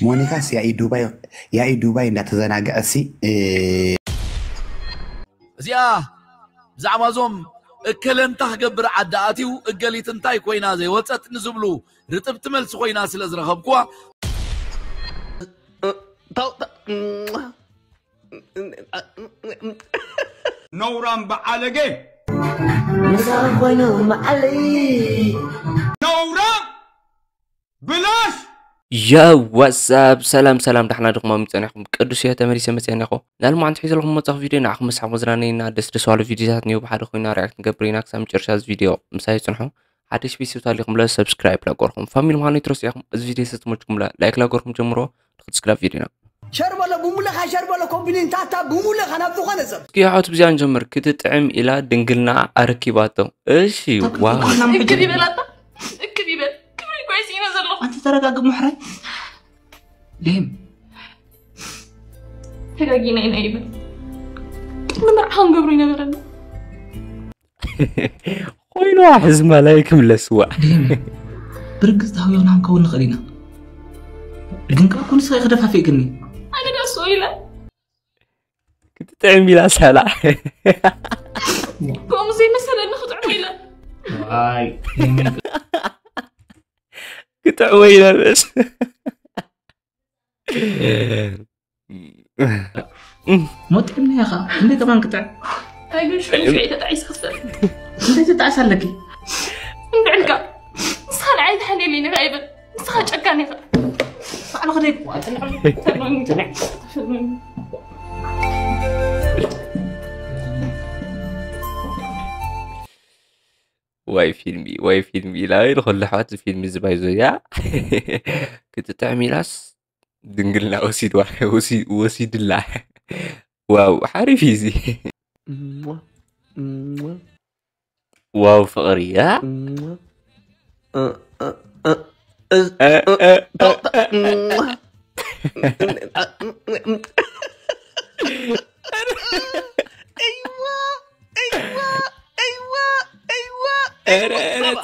ሞኒካስ ያኢ ዱባይ ያኢ ዱባይ እንዳተዘናገዐ ሲ እዚኣ ብዛዕባ እዞም እከለ እንታይ ክገብር ዓዲ ኣትዩ እገሊት እንታይ ኮይና ዘይወፀት ንዝብሉ ርጥብቲ መልሲ ኮይና ስለ ዝረኸብኩዋ ነውራም በዓለጌ ምሳኻ ኮይኑ መዓለይ ነውራም ብላሽ Yo, what's up? ሰላም ሰላም፣ ዳሕና ድኹም ጸኒሕኩም? ቅዱስ እየ ተመሊሰ መጽያኒኹ። ናልማዓንቲ ሒዘልኩም መጻኹ ቪድዮ ንዓኹም መስሓቕ መዝናነይና ደስ ደስ ባሉ ቪድዮታት እኒኦ ብሓደ ኮይና ሪያክት ንገብር ኢና። ክሳብ መጨረሻ እዚ ቪድዮ ምሳይ ጽንሑ። ሓድሽ ቤተሰብ ታሊኹም ለ ሰብስክራይብ ላገርኩም ፋሚሊ ምዃኑ ይትረሱ ኢኹም። እዚ ቪድዮ ሰትሞችኩም ለ ላይክ ላገርኩም ጀምሮ። ንክትስክራብ ቪድዮና ሸር በሎ ብሙልኻ ሸር በሎ ኮምፕሊን ታታ ብሙልኻ ናብ ዝኾነ ሰብ እስኪ ኣሕዋት ብዚኣ ንጀምር። ክትጥዕም ኢላ ድንግልና ኣረኪባቶ። እሺ ዋው እክብ ይበላታ እክብ ይበል ክብሪ እኮ ይስኢነ ዘለኹ ኣንቲ ተረጋግእ ምሕራይ ሌም ተጋጊና ኢና ይበል ቅድሚ መርዓ ክንገብሮ ይነበረና ኮይኑ ሕዝማ ላይ ክምለስዋ ሌም ብርግጽ ተሃውዮና ክንከውን ንኽእል ኢና ግን ካብ ኩሉ ስኻይ ክደፋፊእክኒ ኣነ ዳስ ኢለ ክትጥዕም ኢላ ሳላ ከምኡ ዘይመሰለኒ ክጥዕሞ ኢለ ክትዕሞ ኢላ በስ ሞጢዕና ኢኻ እንደ ከማን ክጥዕ እንታይ ግን ሽዑ ሽዑ ተጣዒስ ክስል እንደ ትጣዕስ ኣለኪ እንድዕልካ ንስኻ ንዓይ ተሓልየለይ ንኻ ይብል ንስኻ ጨካን ኢኻ ባዕሉ ክደይ ዋይ ፊልሚ ዋይ ፊልሚ ኢላ ንኹሉ ኣሕዋት እዚ ፊልሚ እዚ ባይዞ እያ ክትጥዕም ኢላስ ድንግልና ወሲድዋ ወሲድላ ዋው ሓሪፍ እዩ እዚ ዋው ፍቕሪ እያ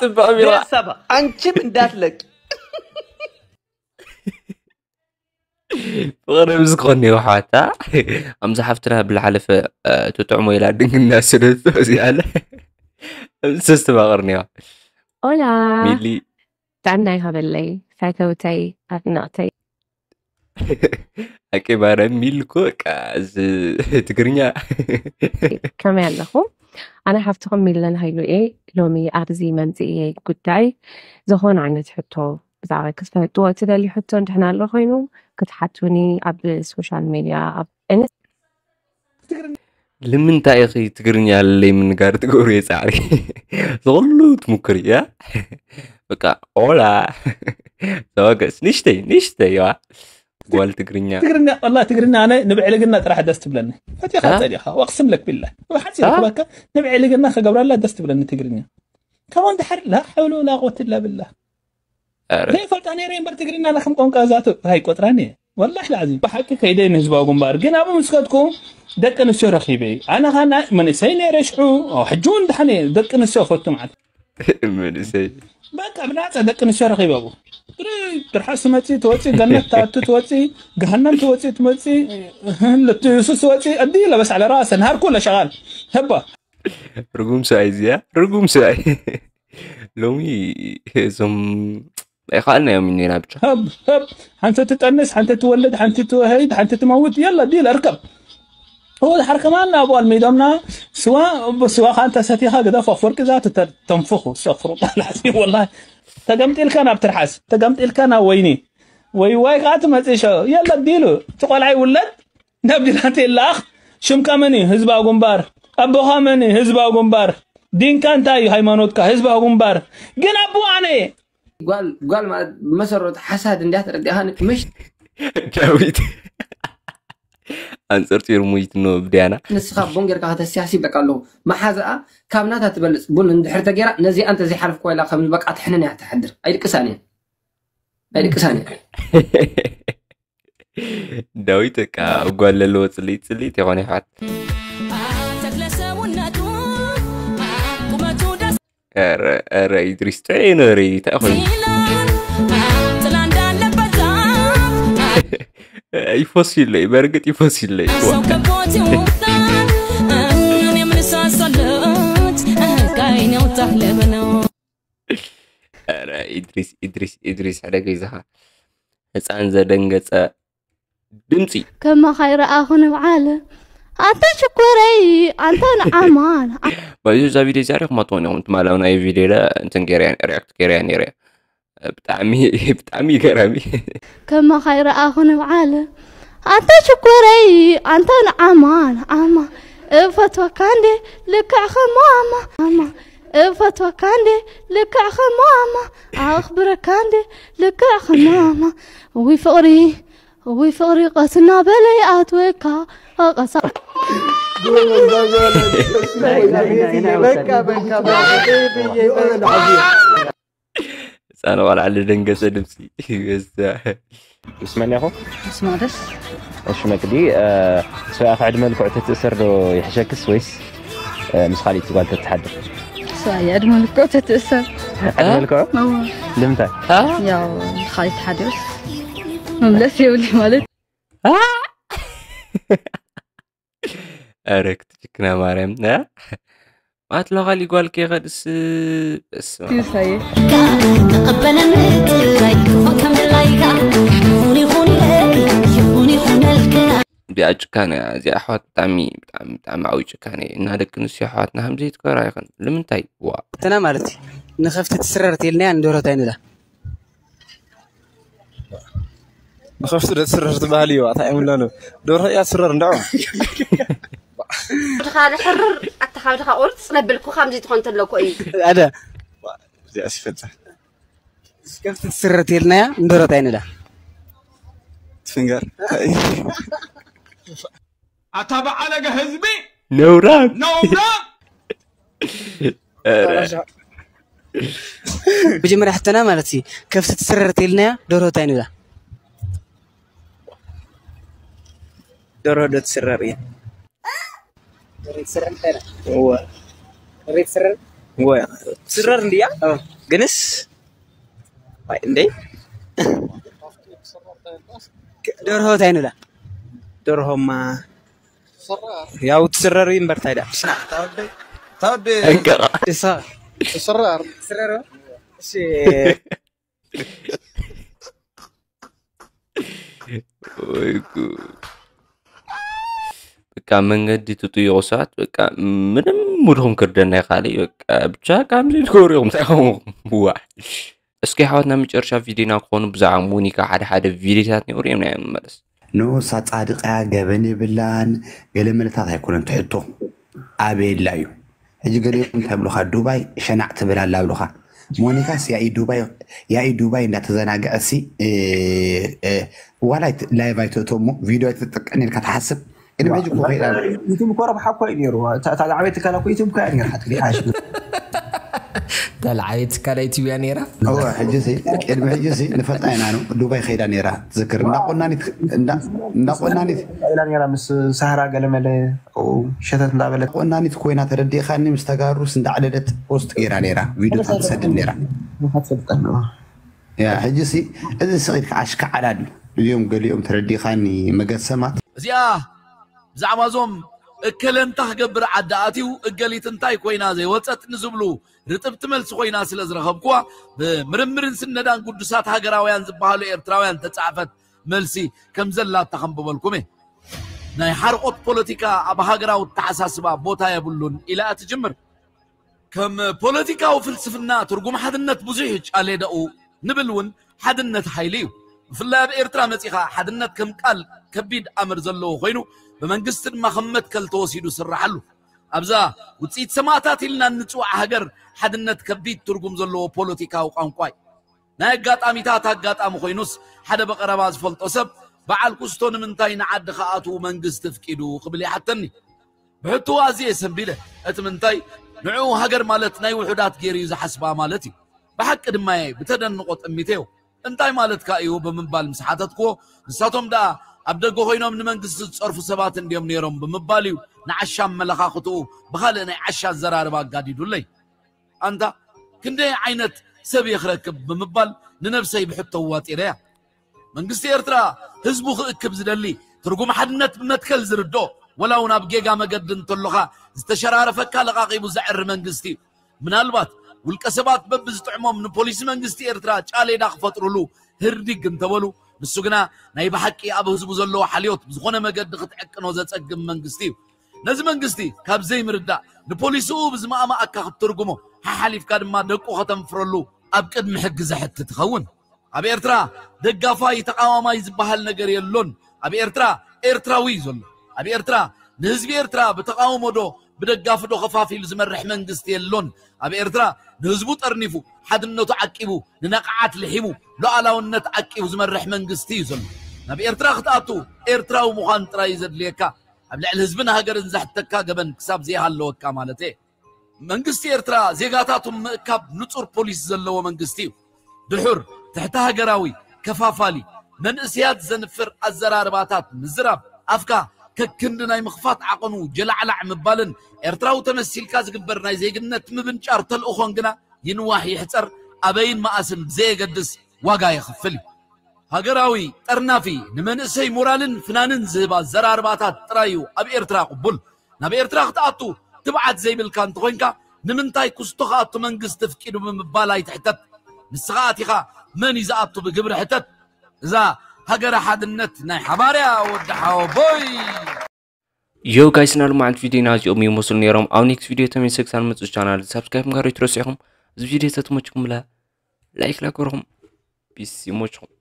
ጽባቕ ቢራ ሰባ አንቺም እንዳትለቂ ፍቕሪ ምስ ዝኾነ ይውሓታ ኣምዚ ሓፍትና ብዝሓለፈ ትጥዕሞ ኢላ ድንግልና ስደቶ እዚኣለ ሰስተማቕር ኒዋ ኦላ ሚሊ ጥዕና ይሃበለይ ፈተውተይ ኣድነቕተይ ኣቂ ባረ ሚል እኮ በቃ እዚ ትግርኛ ከመይ ኣለኹም ኣነ ሓፍትኹም ሚለን ሃይሉ እየ ሎሚ ኣብዚ መምፅእየ ጉዳይ ዝኾነ ዓይነት ሕቶ ብዛዕባ ክትፈልጥዎ እትደልዩ ሕቶ እንድሕና ኣሎ ኮይኑ ክትሓቱኒ ኣብ ሶሻል ሜድያ ኣብ ንምንታይ ኢኺ ትግርኛ ለለይ ምንጋር ትገብርዮ ፃዕሪ ዝኩሉ ትምኩር እያ በቃ ኦላ ተወገስ ንሽተይ ንሽተይ ዋ ጓል ትግርኛ ትግርኛ ወላ ትግርኛ ኣነ ንብዕልግና ጥራሕ ደስ ትብለኒ ፈቲኻ ፀዲኻ ወቅስም ለክ ቢላ ብሓፂር ክበካ ንብዕልግና ከገብረላ ደስ ትብለኒ ትግርኛ ካብኡ እንድሕር ላ ሓውሎ ላ ቆት ላ ብላ ዘይፈልጣ ነይረ እምበር ትግርኛ ላ ከም ቋንቋ ዛቱ ኣይቆጥራን እየ ወላሕ ላዚ ብሓቂ ከይደ ንህዝባዊ ግንባር ግን ኣብኡ ምስ ከድኩ ደቂ ኣንስትዮ ረኺበ ኣነ ኻና መንእሰይ ነይረ ሽዑ ሕጂ እውን ድሓነ ደቂ ኣንስትዮ ፈቱ ማለት መንእሰይ በቃ ብናፃ ደቂ ኣንስትዮ ረኺበ ኣብኡ ትርሓስ ትመፂ ትወፂ ገነት ታቱ ትወፂ ገሃነም ትወፂ ትመፂ ለትዩሱስ ትወፂ ኣዲ ለበስ ዓለ ራእሰ ነሃር ኩለ ሸቓል ህባ ርጉም ሰብኣይ እዚኣ ርጉም ሰብኣይ ሎሚ እዞም ኣይኸኣልናዮም ኢና ብቻ ህብ ህብ ሓንቲ ትጠንስ ሓንቲ ትወልድ ሓንቲ ትወሀይድ ሓንቲ ትመውት የለ ዲል እርከብ هو الحركة ما لنا أبو الميدومنا سوا سوا خان تساتيخا قد أفا فرق ذات تنفخ استغفر الله العظيم والله تقمت إلكان أبترحس تقمت إلكان ويني ወይ ዋይ ከዓ ትመፅእ ሸው የለ ዲሉ እቲ ቆልዓ ይውለድ ናብ ዲላንተ ይለኣኽ ሽምካ መን እዩ ህዝባዊ ግንባር ኣቦኻ መን እዩ ህዝባዊ ግንባር ዲንካ እንታይ እዩ ሃይማኖትካ ህዝባዊ ግንባር ግን ኣቦ ኣነ እየ ጓል ጓል ማለት ብመሰረቱ ሓሳድ እንዲያ ተረዲእኻ ምሽ ዳዊት ኣንፅር ፂሩ ሙይት ኖ ብድያና ንስኻ ቡን ጌርካ ከተስያሲ ይብለካ ኣለኹ መሓዛኣ ካብ ናታ ትበልፅ ቡን እንድሕር ተጌራ ነዚኣ እንተዘይሓለፍኩዋ ኢላ ከም በቃ ትሕንን እያ ትሓድር ኣይድቅሳን እያ ኣይድቅሳን እያ ዳዊት በቃ ኣብ ጓል ለለዎ ፅልኢት ፅልኢት ይኾነ ይሓት ተክለሰውነቱ ቁመቱ ደስ ረ ኢድሪስ ጥዑይ ነሪ እንታይ ኮይኑ ይላል ጥላ እንዳለበት ዛፍ ይፎሲለይ በርግጥ ይፎሲለይ። ሰው ከቦት ይወጣል እኔም ልሳሳለት ከዓይኔ ውጣ ልብ ነው። ኧረ ኢድሪስ ኢድሪስ ኢድሪስ ሕደግ ይዛኻ ህፃን ዘደንገፀ ድምፂ። ከማኻ ይረኣኹ ንብዓል ኣንታ ሽኮረይ ኣንታ ንዓማን። ባይዙ እዛ ቪድዮ እዚኣ ሪኹማ ትኾን ኢኹም ትማላዊ ናይ ቪድዮ ለ እንትን ገይረያ ሪያክት ገይረያ ነይረ። ብጣዕሚ ብጣዕሚ ገራሚ። ከማኻ ይረኣኹ ንብዓል ኣንታ ሽኮረይ ኣንታ ንዓማ ንዓማ እፈትወካ እንዴ ልክዕ ከማማ ኣማ እፈትወካ እንዴ ልክዕ ከማማ ኣኽብረካ እንዴ ልክዕ ከማማ ውይ ፍቕሪ ውይ ፍቕሪ ቀስና በለይ ኣትወካ ቀሳ በቃ በቃ በቃ ብዬ በቃ ህፃን ቆልዓ ልደንገፀ ድምፂ። ምስ መን ኢኹም? ምስ መቕደስ እሺ መቅዲ፣ ሰብኣያ ዕድመ ልክዑ ተትእሰር ዶ ይሕሸክስ ወይስ ምስ ካሊእ ጓል ተትሓድር? ሰብኣያ ዕድመ ልክዑ ተትእሰር። ዕድመ ልክዑ? እወ። ንምንታይ? ያው ካሊእ ተሓዲሩስ መምለስ የብሉ ማለት ኧረ ክትጭክና ማርያም እ? ማት ሎኻል ይጓል ከይኸድስ በስመ ኣብ። ይሳየ ተቐበለኒ ትግራይ ክፉ ከም ድላይካ ይኹን ይኹን ኢለኪ ይኹን ይኹን መልክና እዚኣ ጭካነ እያ። እዚኣ ኣሕዋት ብጣዕሚ ብጣዕሚ ብጣዕሚ ዓብዪ ጭካነ እዩ። እና ደቂ ኣንስትዮ ኣሕዋትና ከም ዘይትኮራ ይኽን ንምንታይ ዋ እተና ማለት እዩ ንኸፍቲ ትስረር ተይልናያ ንደሮታይ ንዳ ንኸፍቲ ዶ ትስረር ትበሃል እዩ ኣታ የምለሉ ደርሆ እያ ትስረር እንዳው ድኻ ድሕርር ኣታ ካብ ድኻ ቁርፅ ነብልኩ ከምዚ ትኾን ተለኮ እዩ ኣደ እዚኣ ሲፈልጣ ከፍቲ ትስረር ተይልናያ ንደሮታይ ንዳ ትፍንገር ኣታ በዓለገ ህዝቢ ነውራ ነውራ ኧረ መጀመርያ ሕተና ማለት እዩ ከፍቲ ትስረር ተይልናያ ደሮታይ ንዳ ደርሆ ዶ ትስረር እያ እወ ትስረር እንድያ ግንስ ዋይ እንዴ ደርሆ እንታይ ንብላ ደርሆማ ያው ትስረር እዩ እምበር እንታይ ዳ ታወደ እንቀራ እሳ ትስረር ትስረር እሺ ወይ ጉድ። በቃ መንገዲ ትጥይቑ ሰባት በቃ ምንም ሙድኹም ክርደና ይኻእል እዩ። በቃ ብቻ ከምዚ ትገብሩ ኢኹም እንታይ ኸምኹም ዋ እስኪ ኣሕዋትና መጨረሻ ቪድዮና ክኾኑ ብዛዕባ ሞኒካ ሓደ ሓደ ቪድዮታት ነይሩ እዮም ናይ መመለስ ንኡሳ ጻድቃ ገበን የብላን ገለ መለታት ኣይኮነን ትሕቶ ኣበየላ እዩ ሕጂ ገሊኦም እንታይ ብሉኻ ዱባይ ሸናዕ ትብል ኣላ ብሉኻ ሞኒካስ ያኢ ዱባይ ያኢ ዱባይ እንዳተዘናግዐ ሲ ዋላ ላይቭ ኣይትእቶ እሞ ቪድዮ ኣይትጥቀን ኢልካ ትሓስብ ቅድሚ ሕጂ እኮ ከይዳ ዩቱብ እኮ ረብሓ እኮ እዩ ነይሩ እታ ዝዓበየ ትካል እኮ ዩቱብ እኮ እያ ነይራ ትሪኣ ተልዓየ ትካል ኣይትብያ ነይራ እወ ሕጂ ሲ ቅድሚ ሕጂ ሲ ንፈልጣ ኢና ዱባይ ከይዳ ነይራ ትዝክር እንዳቆናኒት እንዳቆናኒት ኢላ ነይራ ምስ ሳህራ ገለመለ ሸተት እንዳበለት ቆናኒት ኮይና ተረዲኻኒ ምስ ተጋሩስ እንዳዕደደት ፖስት ገይራ ነይራ ቪዲዮታት ትሰድድ ነይራ ትፈልጠ ያ ሕጂ ሲ እዚ ስቒልካ ኣሽካዓላል እዩ እዚኦም ገሊኦም ተረዲኻኒ መገሰማት እዚኣ ብዛዕባ እዞም እከለ እንታ ክገብር ዓዲ ኣትዩ እገሊት እንታይ ኮይና ዘይወፀት ንዝብሉ ርጥብቲ መልሲ ኮይና ስለ ዝረኸብኩዋ ብምርምርን ስነዳን ግዱሳት ሃገራውያን ዝበሃሉ ኤርትራውያን ተፃዕፈት መልሲ ከም ዘላታ ከንብበልኩም እየ። ናይ ሓርቆት ፖለቲካ ኣብ ሃገራዊ ኣተሓሳስባ ቦታ የብሉን ኢላ እያ ትጅምር። ከም ፖለቲካዊ ፍልስፍና ትርጉም ሓድነት ብዙሕ እዩ ጫሌዳኡ ንብል እውን ሓድነት ሓይሊ እዩ። ብፍላይ ኣብ ኤርትራ መጺኻ ሓድነት ከም ቃል ከቢድ ኣምር ዘለዎ ኮይኑ ብመንግስቲ ድማ ከም መትከል ተወሲዱ ዝስርሓሉ። ኣብዛ ውጽኢት ሰማእታት ኢልና እንጽውዓ ሃገር ሓድነት ከቢድ ትርጉም ዘለዎ ፖለቲካዊ ቋንቋ እዩ። ናይ ኣጋጣሚታት ኣጋጣሚ ኮይኑስ ሓደ ብቐረባ ዝፈልጦ ሰብ በዓል ኩስቶ ንምንታይ ንዓዲ ክኣትዉ መንግስቲ ኣፍቂዱ ክብል ይሓተኒ። ብሕቱ ኣዝየ ሰንቢደ። እቲ ምንታይ ንዕኡ ሃገር ማለት ናይ ውሑዳት ገይሩ እዩ ዝሓስባ ማለት እዩ። ብሓቂ ድማ እየ ብተደንቖ ጠሚተዮ። እንታይ ማለትካ እዩ ብምባል ምስ ሓተትክዎ ንሳቶም ደኣ ኣብ ደገ ኮይኖም ንመንግስቲ ዝጸርፉ ሰባት እንድዮም ነይሮም ብምባል እዩ ንዓሻ ኣመለኻኽትኡ ብኻልእ ናይ ዓሻ ኣዘራርባ ኣጋዲዱለይ። ኣንታ ክንደይ ዓይነት ሰብ እየ ክረክብ ብምባል ንነብሰይ ብሕቶ ኣዋጢረያ። መንግስቲ ኤርትራ ህዝቡ ክእክብ ዝደሊ፣ ትርጉም ሓድነት ብመትከል ዝርዶ፣ ወላ እውን ኣብ ጌጋ መገዲ እንተሎኻ ዝተሸራረፈካ ለቓቒቡ ዘዕሪ መንግስቲ እዩ። ምናልባት ውልቀ ሰባት በብዝጥዕሞም ንፖሊሲ መንግስቲ ኤርትራ ጫሌዳ ክፈጥሩሉ ህርዲግ እንተበሉ፣ ንሱ ግና ናይ ብሓቂ ኣብ ህዝቡ ዘለዎ ሓልዮት ብዝኾነ መገዲ ክትዕቅኖ ዘጸግም መንግስቲ እዩ። ነዚ መንግስቲ ካብ ዘይምርዳእ ንፖሊሲኡ ብዝማእማኣካ ክትትርጉሞ፣ ሓሓሊፍካ ድማ ደቁ ከተንፍረሉ ኣብ ቅድሚ ሕጊ ዘሕትት ትኸውን። ኣብ ኤርትራ ደጋፋይ ተቓዋማይ ዝበሃል ነገር የሎን። ኣብ ኤርትራ ኤርትራዊ እዩ ዘሎ። ኣብ ኤርትራ ንህዝቢ ኤርትራ ብተቓውሞ ዶ ብደጋፊ ዶ ከፋፊሉ ዝመርሕ መንግስቲ የሎን። ኣብ ኤርትራ ንህዝቡ ጠርኒፉ፣ ሓድነቱ ዓቂቡ፣ ንነቕዓት ልሒሙ፣ ሉዓላውነት ዓቂቡ ዝመርሕ መንግስቲ እዩ ዘሎ። ናብ ኤርትራ ክትኣቱ ኤርትራዊ ምዃን ጥራይ እዩ ዘድልየካ። ኣብ ልዕሊ ህዝብን ሃገርን ዘሕተካ ገበን ክሳብ ዘይሃለወካ ማለት እየ። መንግስቲ ኤርትራ ዜጋታቱ ምእካብ ንጹር ፖሊሲ ዘለዎ መንግስቲ እዩ። ድሑር፣ ትሕቲ ሃገራዊ፣ ከፋፋሊ፣ መንእስያት ዘንፍር ኣዘራርባታት ምዝራብ፣ ኣፍካ ከክንዲ ናይ ምኽፋት ዓቐኑ ጀላዕላዕ ምባልን ኤርትራዊ ተመሲልካ ዝግበር ናይ ዜግነት ምብንጫር ተልእኾን ግና ይንዋሕ ይሕጸር ኣበይን መኣስን ብዘየገድስ ዋጋ የኽፍል እዩ። ሃገራዊ፣ ጠርናፊ፣ ንመንእሰይ ሞራልን ፍናንን ዝህብ ኣዘራርባታት ጥራይ እዩ ኣብ ኤርትራ ቅቡል። ናብ ኤርትራ ክትኣቱ ትብዓት ዘይብልካ እንተኾይንካ፣ ንምንታይ ኩስቶ ክኣቱ መንግስቲ ኣፍቂዱ ብምባል ኣይትሕተት። ንስኻ ኣቲኻ መን እዩ ዝኣቱ ብግብሪ ሕተት። እዛ ሃገረ ሓድነት ናይ ሓባር እያ ወዲ ሓወቦይ። ዮ ጋይስ፣ ና ልማዓንቲ ቪዲዮና እዚኦም ይመስሉ ነይሮም። ኣብ ኔክስት ቪዲዮ ተመልሰ ክሳብ ንመፅእ ቻናል ሳብስክራይብ ምግባር ኣይትረስዑ ኢኹም። እዚ ቪዲዮ ተተመችኩም ብላ ላይክ ላገርኹም። ፒስ፣ ይመችኹም።